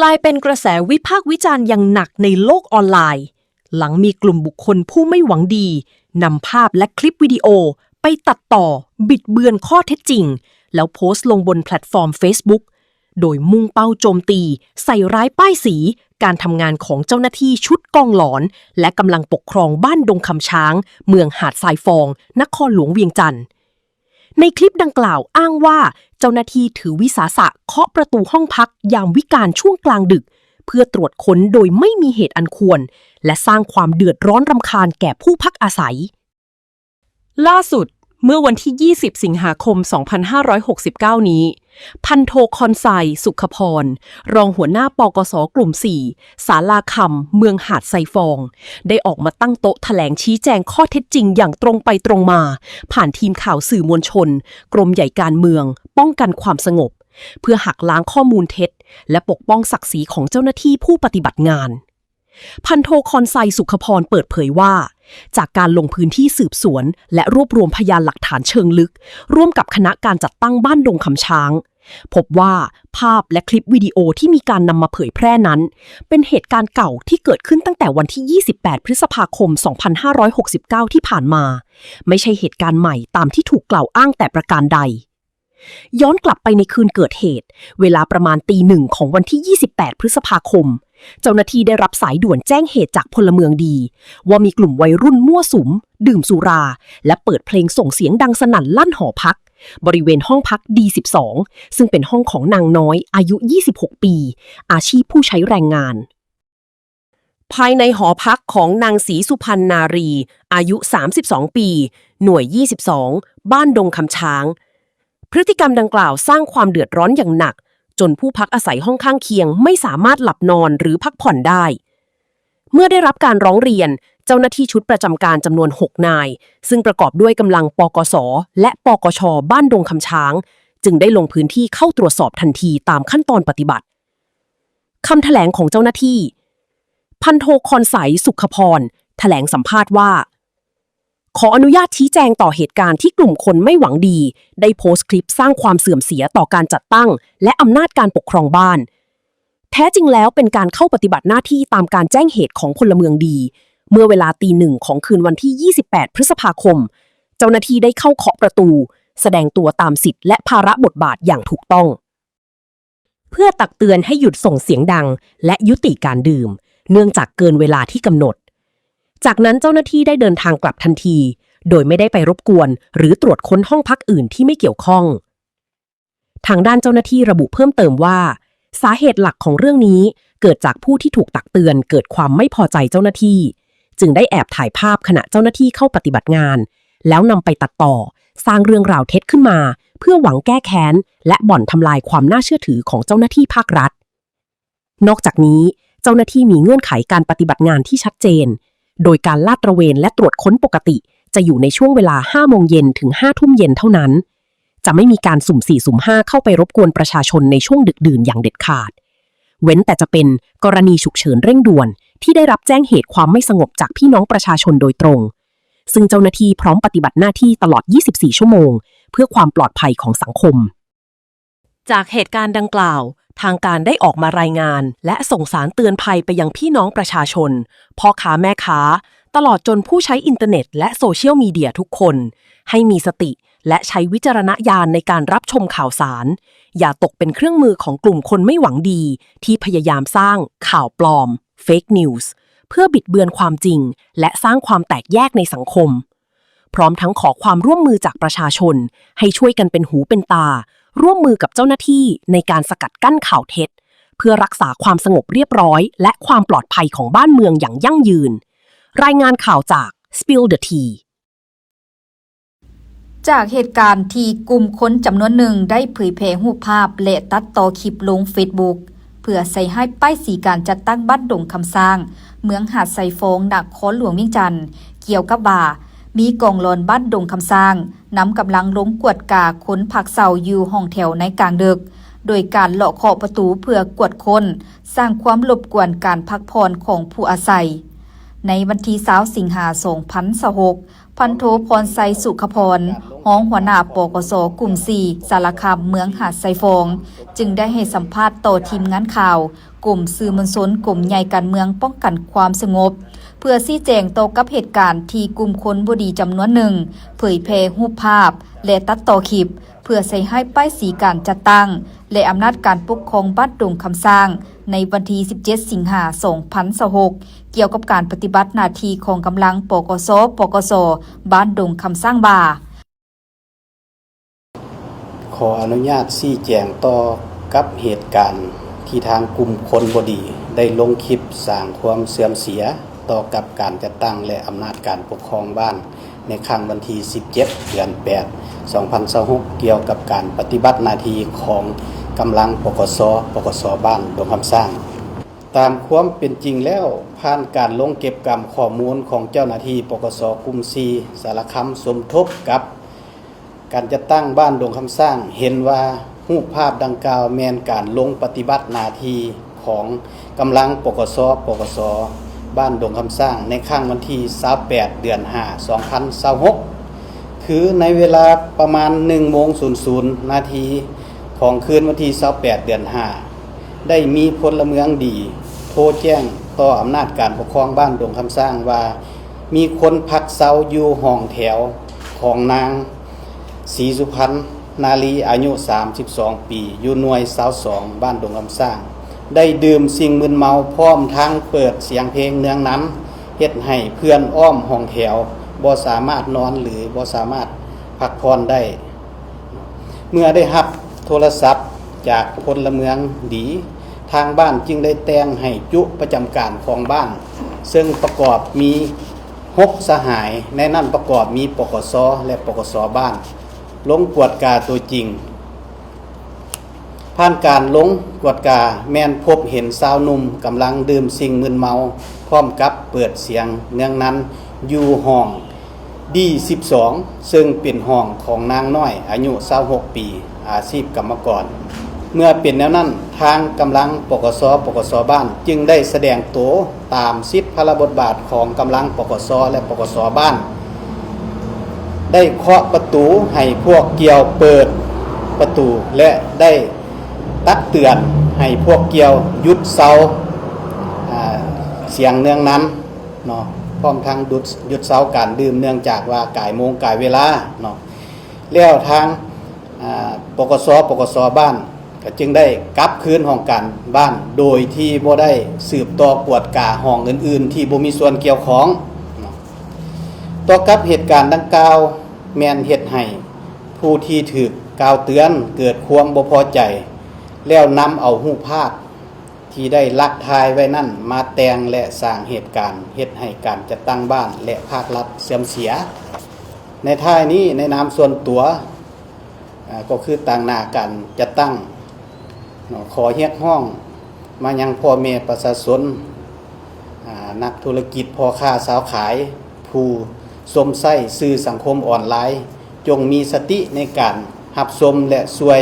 ກາຍເປັນກະແສວິພາກວິຈານຢ່າງໜັກໃນໂລກອອນລາຍ ຫຼັງມີກຸ່ມບຸກຄົນຜູ້ໄມ່ຫວັງດີ ນຳພາບ ແລະ ຄລິບວິດີໂອໄປຕັດຕໍ່, ບິດເບືອນຂໍ້ເທັດຈິງ ແລ້ວໂພສລົງບົນແພລດຟອມເຟສບຸກ ໂດຍມຸ່ງເປົ້າໂຈມຕີໃສ່ຮ້າຍປ້າຍສີການທຳງານຂອງເຈົ້າໜ້າທີ່ຊຸດກອງຫຼອນ ແລະ ກຳລັງປົກຄອງບ້ານດົງຄຳຊ້າງ ເມືອງຫາດຊາຍຟອງ ນະຄອນຫຼວງວຽງຈັນ. ໃນຄລິບດັ່ງກ່າວອ້າງວ່າ ເຈົ້າໜ້າທີ່ຖືວິສາສະເຄາະປະຕູຫ້ອງພັກຍາມວິການຊ່ວງກາງດຶກ ເພື່ອຕວດຄົ້ນໂດຍໄມ່ມີເຫດອັນຄວນ ແລະ ສ້າງຄວາມເດືອດຮ້ອນຣຳຄານແກ່ຜູ້ພັກອາໄສ. ລ່າສຸດ, ເມື່ອວັນທີ ยี่สิบ ສິງຫາຄົມ สองพันห้าร้อยหกสิบเก้า ນີ້, ພັນໂທ ຄອນໄຊ ສຸຂະພອນ ຮອງຫົວໜ້າ ປກສ ກຸ່ມ ສີ່ ສາລາຄຳ ເມືອງຫາດຊາຍຟອງ ໄດ້ອອກມາຕັ້ງໂຕະຖະແຫຼງຊີ້ແຈງຂໍ້ເທັດຈິງຢ່າງຕົງໄປຕົງມາ ຜ່ານທີມຂ່າວສື່ມວນຊົນ ກົມໃຫຍ່ການເມືອງ ປ້ອງກັນຄວາມສະຫງົບ ເພື່ອຫັກລ້າງຂໍ້ມູນເທັດ ແລະ ປົກປ້ອງສັກສີຂອງເຈົ້າໜ້າທີ່ຜູ້ປະຕິບັດງານ. ພັນໂທ ຄອນໄຊ ສຸຂະພອນ ເປີດເຜີຍວ່າ ຈາກການລົງພື້ນທີ່ສືບສວນ ແລະ ລວບລວມພະຍານຫຼັກຖານເຊີງລຶກ ຮ່ວມກັບຄະນະການຈັດຕັ້ງບ້ານດົງຄຳຊ້າງ, ພົບວ່າພາບ ແລະ ຄລິບວິດີໂອທີ່ມີການນຳມາເຜີຍແຜ່ນັ້ນ ເປັນເຫດການເກົ່າທີ່ເກີດຂຶ້ນຕັ້ງແຕ່ວັນທີ ยี่สิบแปด ພຶດສະພາຄົມ สองพันห้าร้อยหกสิบเก้า ທີ່ຜ່ານມາ, ໄມ່ໃຊ່ເຫດການໃໝ່ຕາມທີ່ຖືກກ່າວອ້າງແຕ່ປະການໃດ. ຍ້ອນກັບໄປໃນຄືນເກີດເຫດ, ເວລາປະມານຕີໜຶ່ງຂອງວັນທີ ยี่สิบแปด ພຶດສະພາຄົມ, ເຈົ້າໜ້າທີ່ໄດ້ຮັບສາຍດ່ວນແຈ້ງເຫດຈາກພົນລະເມືອງດີ ວ່າມີກຸ່ມໄວລຸ້ນມົ້ວສຸມ, ດື່ມສຸລາ ແລະ ເປີດເພລງສົ່ງສຽງດັງສະໜັ່ນລັ້ນຫໍພັກ ບໍລິເວນຫ້ອງພັກ D ສິບສອງ ຊຶ່ງເປັນຫ້ອງຂອງນາງນ້ອຍ ອາຍຸ ยี่สิบหก ປີ, ອາຊີບຜູ້ໃຊ້ແຮງງານ. ພາຍໃນຫໍພັກຂອງນາງ ສີສຸພັນນາລີ ອາຍຸ ສາມສິບສອງ ປີ, ໜ່ວຍ ยี่สิบสอง ບ້ານດົງຄຳຊ້າງ. ພຶດຕິກຳດັ່ງກ່າວສ້າງຄວາມເດືອດຮ້ອນຢ່າງໜັກ, ຈົນຜູ້ພັກອາໄສຫ້ອງຂ້າງຄຽງໄມ່ສາມາດຫຼັບນອນ ຫຼື ພັກຜ່ອນໄດ້. ເມື່ອໄດ້ຮັບການຮ້ອງຮຽນ, ເຈົ້າໜ້າທີ່ຊຸດປະຈຳການຈຳນວນ ຫົກ ນາຍ, ຊຶ່ງປະກອບດ້ວຍກຳລັງ ປກສ ແລະ ປກຊ ບ້ານດົງຄຳຊ້າງ, ຈຶ່ງໄດ້ລົງພື້ນທີ່ເຂົ້າຕວດສອບທັນທີຕາມຂັ້ນຕອນປະຕິບັດ. ຄຳຖະແຫຼງຂອງເຈົ້າໜ້າທີ່ ພັນໂທ ຄອນໄຊ ສຸຂະພອນ ຖະແຫຼງສຳພາດວ່າ ຂໍອະນຸຍາດຊີ້ແຈງຕໍ່ເຫດການທີ່ກຸ່ມຄົນໄມ່ຫວັງດີໄດ້ໂພສຄລິບສ້າງຄວາມເສື່ອມເສຍຕໍ່ການຈັດຕັ້ງ ແລະ ອຳນາດການປົກຄອງບ້ານ. ແທ້ຈິງແລ້ວເປັນການເຂົ້າປະຕິບັດໜ້າທີ່ຕາມການແຈ້ງເຫດຂອງພົນລະເມືອງດີ. ເມື່ອເວລາຕີໜຶ່ງຂອງຄືນວັນທີ ยี่สิบแปด ພຶດສະພາຄົມ, ເຈົ້າໜ້າທີ່ໄດ້ເຂົ້າເຄາະປະຕູ, ສະແດງຕົວຕາມສິດ ແລະ ພາລະບົດບາດຢ່າງຖືກຕ້ອງ. ເພື່ອຕັກເຕືອນໃຫ້ຢຸດສົ່ງສຽງດັງ ແລະ ຍຸຕິການດື່ມ, ເນື່ອງຈາກເກີນເວລາທີ່ກຳນົດ. ຈາກນັ້ນເຈົ້າໜ້າທີ່ໄດ້ເດີນທາງກັບທັນທີ, ໂດຍໄມ່ໄດ້ໄປລົບກວນ ຫຼື ຕວດຄົ້ນຫ້ອງພັກອື່ນທີ່ໄມ່ກ່ຽວຂ້ອງ. ທາງດ້ານເຈົ້າໜ້າທີ່ລະບຸເພີ່ມເຕີມວ່າ, ສາເຫດຫຼັກຂອງເລື່ອງນີ້ເກີດຈາກຜູ້ທີ່ຖືກຕັກເຕືອນເກີດຄວາມໄມ່ພໍໃຈເຈົ້າໜ້າທີ່, ຈຶ່ງໄດ້ແອບຖ່າຍພາບຂະນະເຈົ້າໜ້າທີ່ເຂົ້າປະຕິບັດງານ, ແລ້ວນຳໄປຕັດຕໍ່, ສ້າງເລື່ອງລາວເທັດຂຶ້ນມາ ເພື່ອຫວັງແກ້ແຄ້ນ ແລະ ບ່ອນທຳລາຍຄວາມໜ້າເຊື່ອຖືຂອງເຈົ້າໜ້າທີ່ພາກລັດ. ນອກຈາກນີ້, ເຈົ້າໜ້າທີ່ມີເງື່ອນໄຂການປະຕິບັດງານທີ່ຊັດເຈນ, ໂດຍການລາດຕະເວນ ແລະ ຕວດຄົ້ນປົກກະຕິ ຈະຢູ່ໃນຊ່ວງເວລາ ຫ້າໂມງເຢັນ ເຖິງ ຫ້າທຸ່ມເຢັນເທົ່ານັ້ນ. ຈະໄມ່ມີການສຸ່ມສີ່ສຸ່ມຫ້າເຂົ້າໄປລົບກວນປະຊາຊົນໃນຊ່ວງດຶກດື່ນຢ່າງເດັດຂາດ, ເວັ້ນແຕ່ຈະເປັນກໍລະນີສຸກເສີນເລັ່ງດ່ວນທີ່ໄດ້ຮັບແຈ້ງເຫດຄວາມໄມ່ສະຫງົບຈາກພີ່ນ້ອງປະຊາຊົນໂດຍຕົງ, ຊຶ່ງເຈົ້າໜ້າທີ່ພ້ອມປະຕິບັດໜ້າທີ່ຕະຫຼອດ ยี่สิบสี่ ຊົ່ວໂມງ ເພື່ອຄວາມປອດໄພຂອງສັງຄົມ. ຈາກເຫດການດັ່ງກ່າວ, ທາງການໄດ້ອອກມາລາຍງານ ແລະ ສົ່ງສານເຕືອນໄພໄປຍັງພີ່ນ້ອງປະຊາຊົນ, ພໍ່ຄ້າແມ່ຄ້າ, ຕະຫຼອດຈົນຜູ້ໃຊ້ອິນເຕີເນັດ ແລະ ໂຊຊຽວມີເດຍທຸກຄົນ, ໃຫ້ມີສະຕິ ແລະ ໃຊ້ວິຈາລະນະຍານໃນການຮັບຊົມຂ່າວສານ. ຢ່າຕົກເປັນເຄື່ອງມືຂອງກຸ່ມຄົນໄມ່ຫວັງດີ ທີ່ພະຍາຍາມສ້າງຂ່າວປລອມ, ເຟກນິວສ໌, ເພື່ອບິດເບືອນຄວາມຈິງ ແລະ ສ້າງຄວາມແຕກແຍກໃນສັງຄົມ. ພ້ອມທັງຂໍຄວາມຮ່ວມມືຈາກປະຊາຊົນ ໃຫ້ຊ່ວຍກັນເປັນຫູເປັນຕາ, ຮ່ວມມືກັບເຈົ້າໜ້າທີ່ໃນການສະກັດກັ້ນຂ່າວເທັດ, ເພື່ອຮັກສາຄວາມສະຫງົບຮຽບຮ້ອຍ ແລະ ຄວາມປອດໄພຂອງບ້ານເມືອງຢ່າງຢັ້ງຢືນ. ລາຍງານຂ່າວຈາກ Spill the Tea. ຈາກເຫດການທີ່ກຸ່ມຄົນຈຳນວນໜຶ່ງໄດ້ເຜີຍແຜ່ຮູບພາບ ແລະ ຕັດຕໍ່ຄລິບລົງເຟສບຸກ ເພື່ອໃສ່ຮ້າຍປ້າຍສີການຈັດຕັ້ງບ້ານດົງຄຳຊ້າງ ເມືອງຫາດຊາຍຟອງ ນະຄອນຫຼວງວຽງຈັນ ກ່ຽວກັບວ່າ ມີກອງຫຼອນບ້ານດົງຄຳຊ້າງ ນຳກຳລັງລົງກວດກາຄົນພັກເຊົ່າຢູ່ຫ້ອງແຖວໃນກາງດຶກ ໂດຍການເລາະເຄາະປະຕູເພື່ອກວດຄົ້ນ, ສ້າງຄວາມລົບກວນການພັກຜ່ອນຂອງຜູ້ອາໄສ. ໃນວັນທີຊາວ ສິງຫາ ສອງພັນຊາວຫົກ, ພັນໂທ ພອນໄຊ ສຸຂະພອນ ຮອງຫົວໜ້າ ປກສ ກຸ່ມສີ່ ສາລະຄາມ ເມືອງຫາດຊາຍຟອງ ຈຶ່ງໄດ້ໃຫ້ສຳພາດຕໍ່ທີມງານຂ່າວ ກົມສື່ມວນຊົນ ກົມໃຫຍ່ການເມືອງປ້ອງກັນຄວາມສະຫງົບ ເພື່ອຊີ້ແຈງຕໍ່ກັບເຫດການທີ່ກຸ່ມຄົນບໍ່ດີຈຳນວນໜຶ່ງ ເຜີຍແຜ່ຮູບພາບ ແລະ ຕັດຕໍ່ຄລິບ ເພື່ອໃສ່ຮ້າຍປ້າຍສີການຈັດຕັ້ງ ແລະ ອຳນາດການປົກຄອງບ້ານດົງຄຳຊ້າງ ໃນວັນທີສິບເຈັດ ສິງຫາ ສອງພັນຊາວຫົກ ກ່ຽວກັບການປະຕິບັດໜ້າທີ່ຂອງກຳລັງ ປກສ ປກສ ບ້ານດົງຄຳຊ້າງວ່າ, ຂໍອະນຸຍາດຊີ້ແຈງຕໍ່ກັບເຫດການທີ່ທາງກຸ່ມຄົນບໍ່ດີໄດ້ລົງຄລິບສ້າງຄວາມເສື່ອມເສຍຕໍ່ກັບການຈັດຕັ້ງ ແລະ ອຳນາດການປົກຄອງບ້ານ ໃນຄ່ຳວັນທີສິບເຈັດ ເດືອນແປດ ສອງພັນຊາວຫົກ ກ່ຽວກັບການປະຕິບັດໜ້າທີ່ຂອງກຳລັງ ປກສ ປກສ ບ້ານດົງຄຳຊ້າງ. ຕາມຄວາມເປັນຈິງແລ້ວ, ຜ່ານການລົງເກັບກຳຂໍ້ມູນຂອງເຈົ້າໜ້າທີ່ ປກສ ກຸ່ມສີ່ ສາລະຄາມ ສົມທົບກັບການຈັດຕັ້ງບ້ານດົງຄຳຊ້າງ ເຫັນວ່າຮູບພາບດັ່ງກ່າວແມ່ນການລົງປະຕິບັດໜ້າທີ່ຂອງກຳລັງ ປກສ ປກສ ບ້ານດົງຄຳຊ້າງ ໃນຄ່ຳວັນທີຊາວແປດ ເດືອນຫ້າ ສອງພັນຊາວຫົກ ຄືໃນເວລາປະມານໜຶ່ງໂມງສູນນາທີຂອງຄືນວັນທີຊາວແປດ ເດືອນຫ້າ ໄດ້ມີພົນລະເມືອງດີໂທແຈ້ງຕໍ່ອຳນາດການປົກຄອງບ້ານດົງຄຳຊ້າງວ່າ ມີຄົນພັກເຊົາຢູ່ຫ້ອງແຖວຂອງນາງ ສີສຸພັນ ນາລີ ອາຍຸສາມສິບສອງປີ ຢູ່ໜ່ວຍຊາວສອງ ບ້ານດົງຄຳຊ້າງ ໄດ້ດື່ມສິ່ງມຶນເມົາ ພ້ອມທັງເປີດສຽງເພງເນືອງນັນ ເຮັດໃຫ້ເພື່ອນອ້ອມຫ້ອງແຖວບໍ່ສາມາດນອນ ຫຼື ບໍ່ສາມາດພັກຜ່ອນໄດ້. ເມື່ອໄດ້ຮັບໂທລະສັບຈາກພົນລະເມືອງດີ, ທາງບ້ານຈຶ່ງໄດ້ແຕ່ງໃຫ້ຈຸປະຈຳການຂອງບ້ານ, ເຊິ່ງປະກອບມີຫົກສະຫາຍ, ໃນນັ້ນປະກອບມີ ປກສ ແລະ ປກສ ບ້ານ ລົງກວດກາຕົວຈິງ. ຜ່ານການລົງກວດກາແມ່ນພົບເຫັນຊາວໜຸ່ມກຳລັງດື່ມສິ່ງມຶນເມົາ ພ້ອມກັບເປີດສຽງເນືອງນັນຢູ່ຫ້ອງ ດີ ສິບສອງ ເຊິ່ງເປັນຫ້ອງຂອງນາງນ້ອຍ ອາຍຸຊາວຫົກປີ ອາຊີບກຳມະກອນ. ເມື່ອເປັນແນວນັ້ນ, ທາງກຳລັງ ປກສ ປກສ ບ້ານ ຈຶ່ງໄດ້ສະແດງໂຕຕາມສິດພາລະບົດບາດຂອງກຳລັງ ປກສ ແລະ ປກສ ບ້ານ ໄດ້ເຄາະປະຕູໃຫ້ພວກກ່ຽວເປີດປະຕູ ແລະ ໄດ້ຕັກເຕືອນໃຫ້ພວກກ່ຽວຢຸດເຊົາ ອາ ສຽງເນືອງນັນເນາະ ພ້ອມທັງຢຸດ ຢຸດເຊົາການດື່ມ ເນື່ອງຈາກວ່າກາຍໂມງກາຍເວລາເນາະ. ແລ້ວທາງ ອາ ປກສ ປກສ ບ້ານ ກໍຈຶ່ງໄດ້ກັບຄືນຫ້ອງການບ້ານ ໂດຍທີ່ບໍ່ໄດ້ສືບຕໍ່ກວດກາຫ້ອງອື່ນໆທີ່ບໍ່ມີສ່ວນກ່ຽວຂ້ອງ. ຕໍ່ກັບເຫດການດັ່ງກ່າວ ແມ່ນເຮັດໃຫ້ຜູ້ທີ່ຖືກກ່າວເຕືອນເກີດຄວາມບໍ່ພໍໃຈ ແລ້ວນຳເອົາຮູບພາບທີ່ໄດ້ລັກຖ່າຍໄວ້ນັ້ນມາແຕ່ງ ແລະ ສ້າງເຫດການເຮັດໃຫ້ການຈັດຕັ້ງບ້ານ ແລະ ພາກລັດເສື່ອມເສຍ. ໃນທ້າຍນີ້, ໃນນາມສ່ວນຕົວ ອາ ກໍຄືຕາງໜ້າການຈັດຕັ້ງເນາະ ຂໍຮຽກຮ້ອງມາຍັງພໍ່ແມ່ປະຊາຊົນ, ອາ ນັກທຸລະກິດ, ພໍ່ຄ້າຊາວຂາຍ, ຜູ້ຊົມໃຊ້ສື່ສັງຄົມອອນລາຍ, ຈົ່ງມີສະຕິໃນການຮັບຊົມ ແລະ ຊ່ວຍ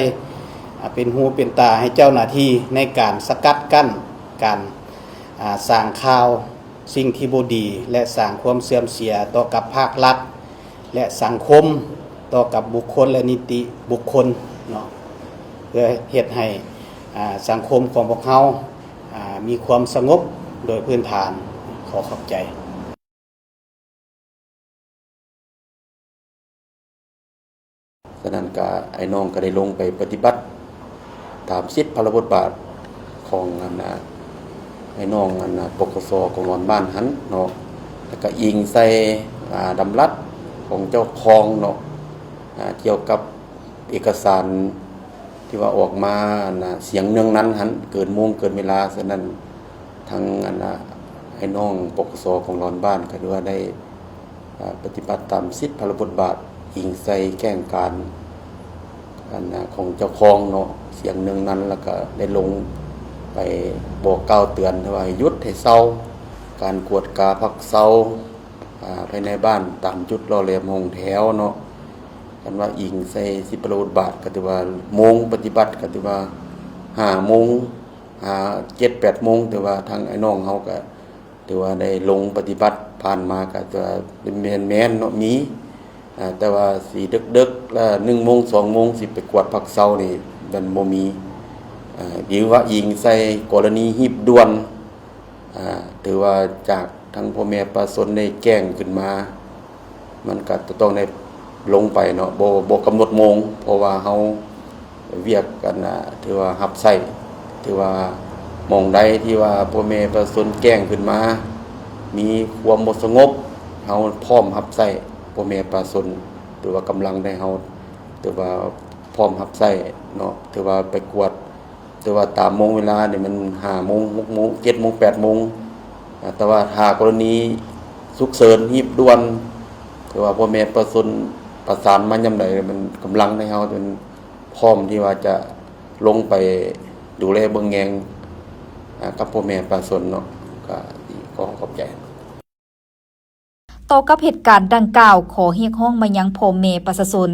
ອາ ເປັນຫູເປັນຕາໃຫ້ເຈົ້າໜ້າທີ່ໃນການສະກັດກັ້ນການ ອາ ສ້າງຂ່າວສິ່ງທີ່ບໍ່ດີ ແລະ ສ້າງຄວາມເສື່ອມເສຍຕໍ່ກັບພາກລັດ ແລະ ສັງຄົມ, ຕໍ່ກັບບຸກຄົນ ແລະ ນິຕິບຸກຄົນເນາະ ເພື່ອເຮັດໃຫ້ ອາ ສັງຄົມຂອງພວກເຮົາ ອາ ມີຄວາມສະຫງົບໂດຍພື້ນຖານ. ຂໍຂອບໃຈ. ສະນັ້ນກະ ອ້າຍນ້ອງກະໄດ້ລົງໄປປະຕິບັດຕາມສິດພາລະບົດບາດຂອງ ອັນນ່າ ອ້າຍນ້ອງ ອັນນ່າ ປກສ ຂອງຫຼອນບ້ານຫັ້ນເນາະ ແລ້ວກະອີງໃສ່ ອາ ດຳລັດຂອງເຈົ້າຄອງເນາະ ອາ ກ່ຽວກັບເອກະສານທີ່ວ່າອອກມາ ອັນນ່າ ສຽງເນືອງນັນຫັ້ນ ເກີນໂມງເກີນເວລາ. ສະນັ້ນ ທັງ ອັນນ່າ ອ້າຍນ້ອງ ປກສ ຂອງຫຼອນບ້ານ ກໍຖືວ່າໄດ້ ອາ ປະຕິບັດຕາມສິດພາລະບົດບາດ ອີງໃສ່ແຈ້ງການ ອັນນ່າ ຂອງເຈົ້າຄອງເນາະ ສຽງເນືອງນັນ ແລ້ວກະໄດ້ລົງໄປບອກກ່າວເຕືອນວ່າໃຫ້ຢຸດໃຫ້ເຊົາ ການກວດກາພັກເຊົາ ອາ ພາຍໃນບ້ານຕາມຈຸດຫຼໍ່ແຫຼມຫ້ອງແຖວເນາະ. ຄັນວ່າອີງໃສ່ສິດພາລະບົດບາດ ກໍຖືວ່າໂມງປະຕິບັດ ກໍຖືວ່າຫ້າໂມງ ຫາເຈັດແປດໂມງ ແຕ່ວ່າທາງອ້າຍນ້ອງເຮົາກະ ຖືວ່າໄດ້ລົງປະຕິບັດ ຜ່ານມາກໍຖືວ່າແມ່ນໆເນາະ ມີ ອ່າ ແຕ່ວ່າຊິເດິກໆ ລະໜຶ່ງໂມງ ສອງໂມງ ຊິໄປກວດພັກເຊົານີ້ ມັນບໍ່ມີ ອ່າ ຫຼືວ່າອີງໃສ່ກໍລະນີຮີບດ່ວນ ອ່າ ຖືວ່າຈາກທາງພໍ່ແມ່ປະຊາຊົນໄດ້ແຈ້ງຂຶ້ນມາ ມັນກໍຈະຕ້ອງໄດ້ລົງໄປເນາະ ບໍ່ ບໍ່ກຳນົດໂມງ ເພາະວ່າເຮົາ ວຽກກັນນະ ຖືວ່າຮັບໃຊ້ ຖືວ່າໝ່ອງໃດທີ່ວ່າພໍ່ແມ່ປະຊາຊົນແຈ້ງຂຶ້ນມາ ມີຄວາມບໍ່ສະຫງົບ ເຮົາພ້ອມຮັບໃຊ້ພໍ່ແມ່ປະຊາຊົນ ຖືວ່າກຳລັງໃນເຮົາ ຖືວ່າພ້ອມຮັບໃຊ້ເນາະ ຖືວ່າໄປກວດ ຖືວ່າຕາມໂມງເວລານີ້ມັນຫ້າໂມງ ຫົກໂມງ ເຈັດໂມງ ແປດໂມງ ອາ ແຕ່ວ່າຖ້າກໍລະນີສຸກເສີນຮີບດ່ວນ ຖືວ່າພໍ່ແມ່ປະຊາຊົນປະສານມາຍາມໃດ ມັນກຳລັງໃນເຮົາມັນ ພ້ອມທີ່ວ່າຈະລົງໄປດູແລເບິ່ງແຍງ ອາ ກັບພໍ່ແມ່ປະຊາຊົນເນາະ ກໍຂໍຂອບໃຈ. ຕໍ່ກັບເຫດການດັ່ງກ່າວ, ຂໍຮຽກຮ້ອງມາຍັງພໍ່ແມ່ປະຊາຊົນ,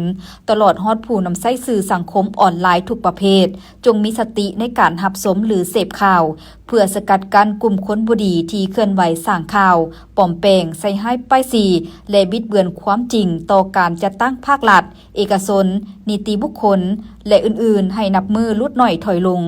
ຕະຫຼອດຮອດຜູ້ນຳໃຊ້ສື່ສັງຄົມອອນລາຍທຸກປະເພດ, ຈົ່ງມີສະຕິໃນການຮັບຊົມ ຫຼື ເສບຂ່າວ, ເພື່ອສະກັດກັ້ນກຸ່ມຄົນບໍ່ດີທີ່ເຄື່ອນໄຫວສ້າງຂ່າວ, ປອມແປງ, ໃສ່ຮ້າຍປ້າຍສີ ແລະ ບິດເບືອນຄວາມຈິງຕໍ່ການຈັດຕັ້ງພາກລັດ, ເອກະຊົນ, ນິຕິບຸກຄົນ ແລະ ອື່ນໆ ໃຫ້ນັບມື້ຫຼຸດໜ້ອຍຖອຍລົງ.